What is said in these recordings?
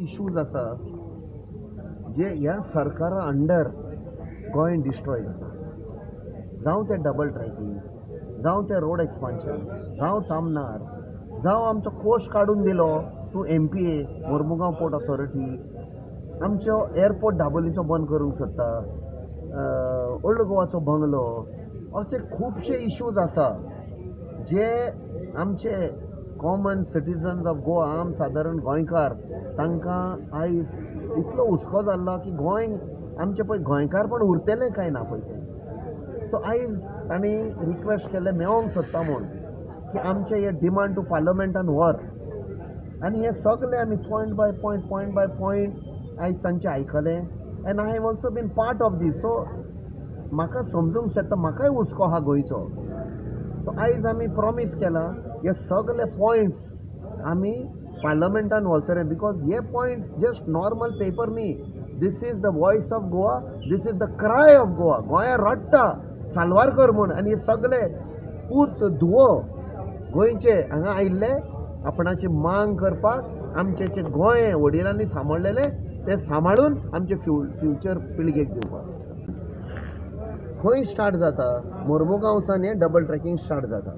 Issues आसा जे ह्या सरकारा अंडर गोंय डिस्ट्रॉय जाता. जावं तें डबल ट्रॅकिंग, जावं तें रोड एक्सपान्शन, जावं तामनार, जावं आमचो कोश काडून दिलो to MPA Mormugao port authority, आमचो एअरपोर्ट दाबोलीचो बंद करूंक सोदता, ओल्ड गोवाचो बंगलो, अशे खुबशे इशूज आसा जे आमचे कॉमन सिटीजन्स ऑफ गोवा, आम सादारण गोंयकार तांकां आयज इतलो हुस्को जाल्लो की गोंय आमचें पळय गोंयकारपण उरतलें काय ना पळय तें. सो आयज तांणी रिक्वेस्ट केल्लें मेळोंक सोदता म्हूण की आमचें हे डिमांड टू पार्लमेंटान व्हर आनी हे सगळे आमी point by point, point by point आयज तांचें आयकलें. And I have also been part of this. So म्हाका समजूंक शकता, म्हाकाय हुस्को आहा गोंयचो. सो आयज आमी प्रॉमीस केलां हे सगळे पॉयंट्स आमी पार्लमेंटान व्हरतले, because hey points just normal paper न्ही. This is the voice of Goa, this is the cry of Goa. गोंया रडटा साल्वार कर म्हूण आनी हे सगळे पूत धुवो गोंयचे हांगा आयिल्ले आपणाची मांग करपाक, आमचें जें गोंय वडिलांनी सांबाळलेलें तें सांबाळून आमचे फ्युचर पिळगेक दिवपाक. खंय स्टार्ट जाता? मोर्मुगांवसान हें डबल ट्रॅकिंग स्टार्ट जाता.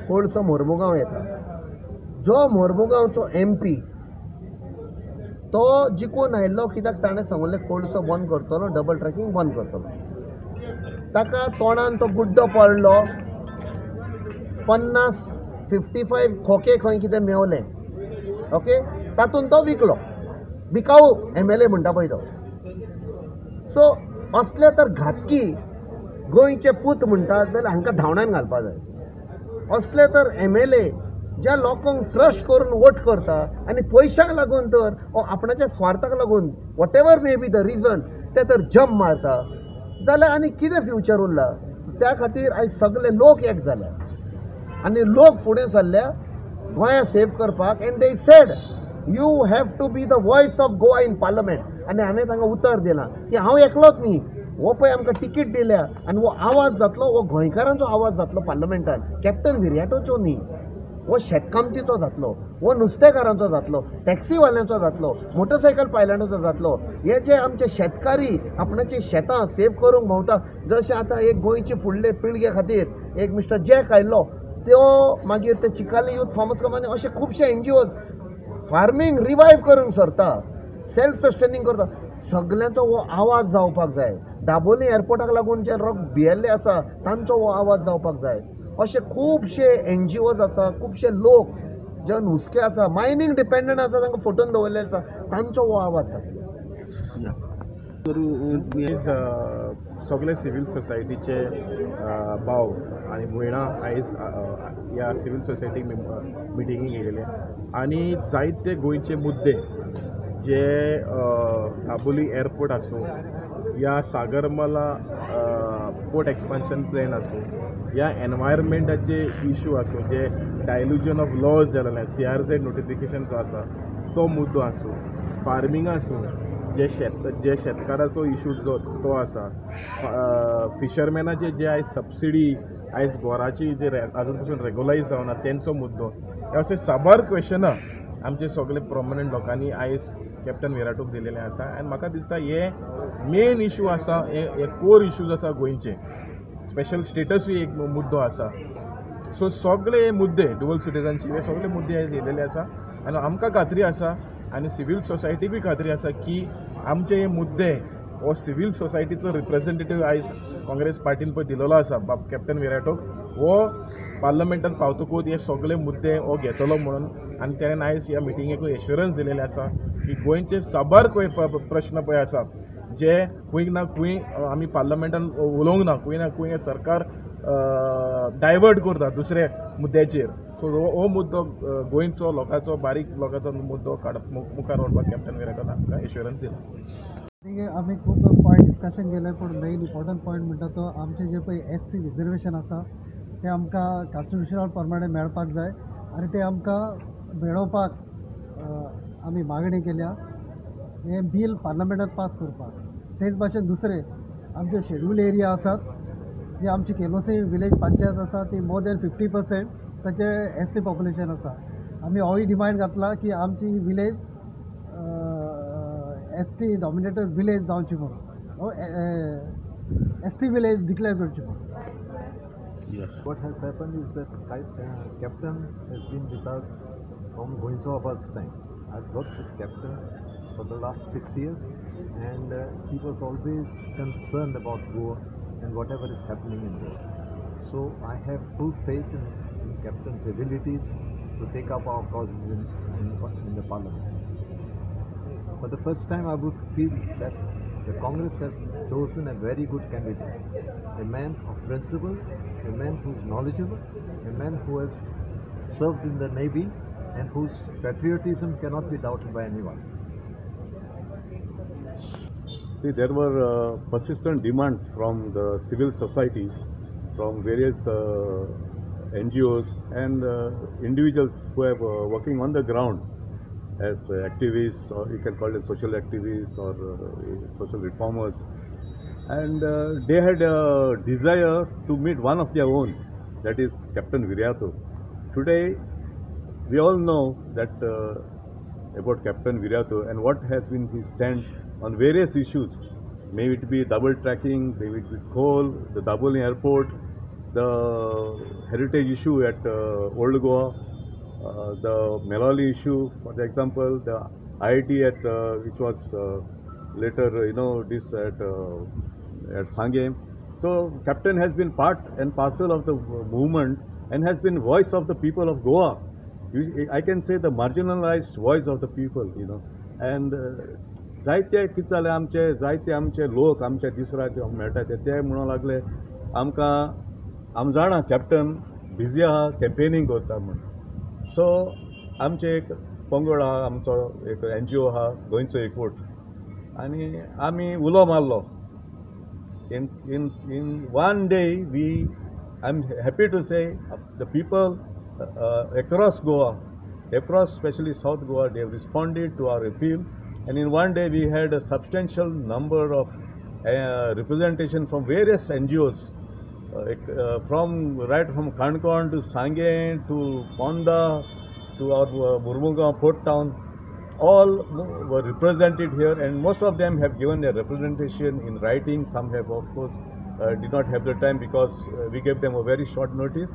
कोळसो मोर्मुगांव येता. जो मोर्मुगांवचो एम पी तो जिखून आयिल्लो कित्याक ताणें सांगलें कोळसो बंद करतलो, डबल ट्रॅकिंग बंद करतलो. ताका तोंडान तो गुड्डो पडलो, 50 55 खोके खंय कितें मेवले, ओके, तातूंत तो विकलो, बिकाऊ एमएलए म्हणटा पळय तो. सो असले तर घातकी गोंयचे पूत म्हणटा जाल्यार हांकां धांवणान घालपा जाय. असले तर एमएलए ज्या लोकांक ट्रस्ट करून वोट करता आनी पयशांक लागून तर ओ आपणाच्या स्वार्थाक लागून, whatever may be the reason, ते तर जम्प मारता जाल्यार आनी कितें फ्युचर उरला? त्या खातीर आयज सगळे लोक एक जाल्या आनी लोक फुडें सरल्या गोंया सेव करपाक. And they said you have to be the voice of Goa in parliament. आनी हांवें तांकां उतर दिलां की हांव एकलोच न्ही, हो पळय आमकां तिकीट दिल्या आनी हो आवाज जातलो, हो गोंयकारांचो आवाज जातलो पार्लमेंटान, कॅप्टन विरियाटोचो न्ही. हो शेतकामतीचो जातलो, हो नुस्तेकारांचो जातलो, टॅक्सीवाल्यांचो जातलो, मोटरसायकल पायलटांचो जातलो. हे जे आमचे शेतकारी आपणाची शेतां सेव करूंक भोंवता, जशें आतां एक गोंयचे फुडले पिळगे खातीर एक मिस्टर जॅक आयिल्लो, त्यो मागीर ते चिकाली यूथ फार्मर्स कंपनी, अशे खुबशे एनजीओज फार्मींग रिवायव करूंक सरता, सेल्फ सस्टेनींग करता. सगल्यांचो हो आवाज जावपाक जाय. दाबोली एअरपोर्टाक लागून जे लोक भियेल्ले आसा तांचो हो आवाज जावपाक जाय. अशे खुबशे एनजीओज आसा, खुबशे लोक जे हुस्के आसा, मायनींग डिपेंडंट आसा, तांकां फोटोन दवरलेले आसा, तांचो हो आवाज जातलो. आयज सगळे सिवील सोसायटीचे भाव आनी भयणां आयज ह्या सिवील सोसायटी मिटिंगेक येयलेले आनी जायते गोंयचे मुद्दे जे दाबोली एअरपोर्ट आसूं या सागरमाला पोर्ट एक्सपान्शन प्लॅन आसूं या एनवायरमेंटाचे इशू आसूं, जे डायल्युजन ऑफ लॉज जालेले, सीआरझेड नोटिफिकेशन जो आसा तो मुद्दो आसूं, फार्मींग आसूं, जे शेतकाराचो इशू जो तो आसा, फिशरमॅनाचे जे आयज सबसिडी आयज गोराची जे आजून पसून रेगुलायज जावना तेंचो मुद्दो, हे अशे साबार क्वेशनां आमचे सगळे प्रोमिनंट लोकांनी आयज कॅप्टन विराटूक दिलेले आसा. आनी म्हाका दिसता हे मेन इशू आसा, हे कोर इशूज आसा गोंयचे. स्पेशल स्टेटसूय एक मुद्दो आसा. सो सगळे हे मुद्दे, डुअल सिटीजनशीप, हे सगळे मुद्दे आयज येयलेले आसा आनी आमकां खात्री आसा आनी सिवील सोसायटीकूय खात्री आसा की आमचे हे मुद्दे हो सिवील सोसायटीचो रिप्रेझेंटेटीव आयज काँग्रेस पार्टीन पळय दिलेलो आसा बाब कॅप्टन विराटोक, हो पार्लमेंटान पावतकूच हे सगळे मुद्दे हो घेतलो म्हणून. आनी तेणें आयज ह्या मिटिंगेकूय एश्युरन्स दिलेलें आसा की गोंयचे साबार प्रश्न पळय आसा जे खंय ना खंय आमी पार्लमेंटान उलोवंक ना, खंय ना खंय सरकार डायवर्ट करता दुसऱ्या मुद्द्याचेर. सो हो मुद्दो गोंयचो लोकांचो, बारीक लोकांचो मुद्दो मुखार व्हरपाक कॅप्टन विराटोन आमकां एश्युरन्स दिला. आमी खूब पॉयंट डिस्कशन केलें, पूण मेन इम्पॉर्टंट पॉयंट म्हणटा तो आमचें जें पळय एस सी रिजर्वेशन आसा तें आमकां कॉन्स्टिट्युशना प्रमाणे मेळपाक जाय आनी तें आमकां मेळोवपाक आमी मागणी केल्या हें बील पार्लमेंटात पास करपाक. तेच भाशेन दुसरें आमचे शेड्यूल एरिया आसात, जी आमची केलोसी विलेज पंचायत आसा ती मोर दॅन 50% ताचें एस टी पॉप्युलेशन आसा. आमी होय डिमांड घातला की आमची village S T dominated village जावची म्हणून, एस टी विलेज डिक्लेअर करची म्हणून. What has happened is that Captain has been with us from Goencho Aba's time. I've worked with Captain for the last 6 years, and he was always concerned about Goa and whatever is happening in Goa. So I have full faith in Captain's abilities to take up our causes in the Parliament. For the first time, I would feel that the Congress has chosen a very good candidate, a man of principles, a man who is knowledgeable, a man who has served in the Navy and whose patriotism cannot be doubted by anyone. See, there were persistent demands from the civil society, from various NGOs and individuals who have working on the ground as activists, or you can call them social activists or social reformers, and they had a desire to meet one of their own, that is Captain Viriato. Today we all know that about Captain Viriato and what has been his stand on various issues, may it be double tracking, may it be coal, the Dabolim airport, the heritage issue at Old Goa, the Melali issue, for the example, the IIT at which was later, you know, this at Sanguem. So Captain has been part and parcel of the movement and has been voice of the people of Goa. I can say the marginalized voice of the people, you know. And जायते कितें जालें आमचे, जायते आमचे लोक आमचे दीस रात मेळटा ते म्हणूंक लागले आमकां, आम जाणा कॅप्टन बिजी आहा कॅम्पेनींग करता म्हूण. सो आमचे एक पंगड आहा, आमचो एक एनजीओ आहा गोंयचो एकवट, आनी आमी उलो मारलो. In in in one day we, I am happy to say the people across Goa, across specially South Goa, they have responded to our appeal, and in one day we had a substantial number of representation from various NGOs, from right from Canacona to Sanguem to Ponda to our Mormugao port town, all were represented here, and most of them have given their representation in writing. Some have, of course, did not have the time because we gave them a very short notice.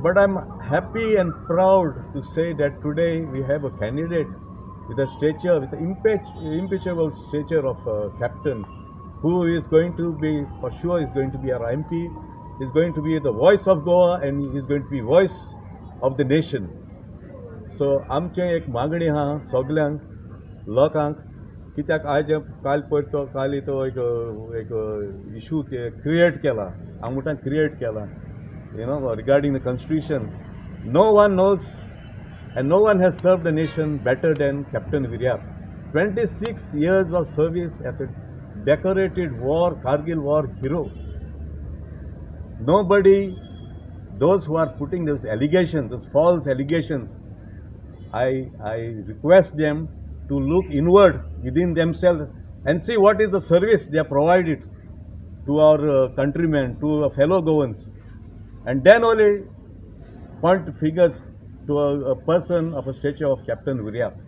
But I'm happy and proud to say that today we have a candidate with a stature, with the impeachable stature of a captain, who is going to be, for sure, is going to be our MP, is going to be the voice of Goa, and is going to be voice of the nation. So आमचें एक मागणी आहा सगल्यांक लोकांक, कित्याक आयज काल पयर तो काल तो एक एक इशू क्रिएट केला, हांव म्हणटा क्रिएट केला, you know, regarding the constitution. No one knows and no one has served the nation better than Captain Viriato. 26 years of service as a decorated war, Kargil war hero. Nobody, those who are putting those allegations, those false allegations, I request them to look inward within themselves and see what is the service they have provided to our countrymen, to our fellow Goans, and then only point figures to a person of a stature of Captain Viriato.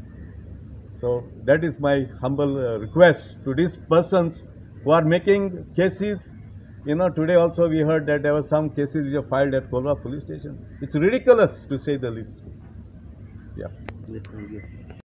So that is my humble request to these persons who are making cases. You know, today also we heard that there were some cases which were filed at Colva police station. It's ridiculous, to say the least. Yeah. Thank you.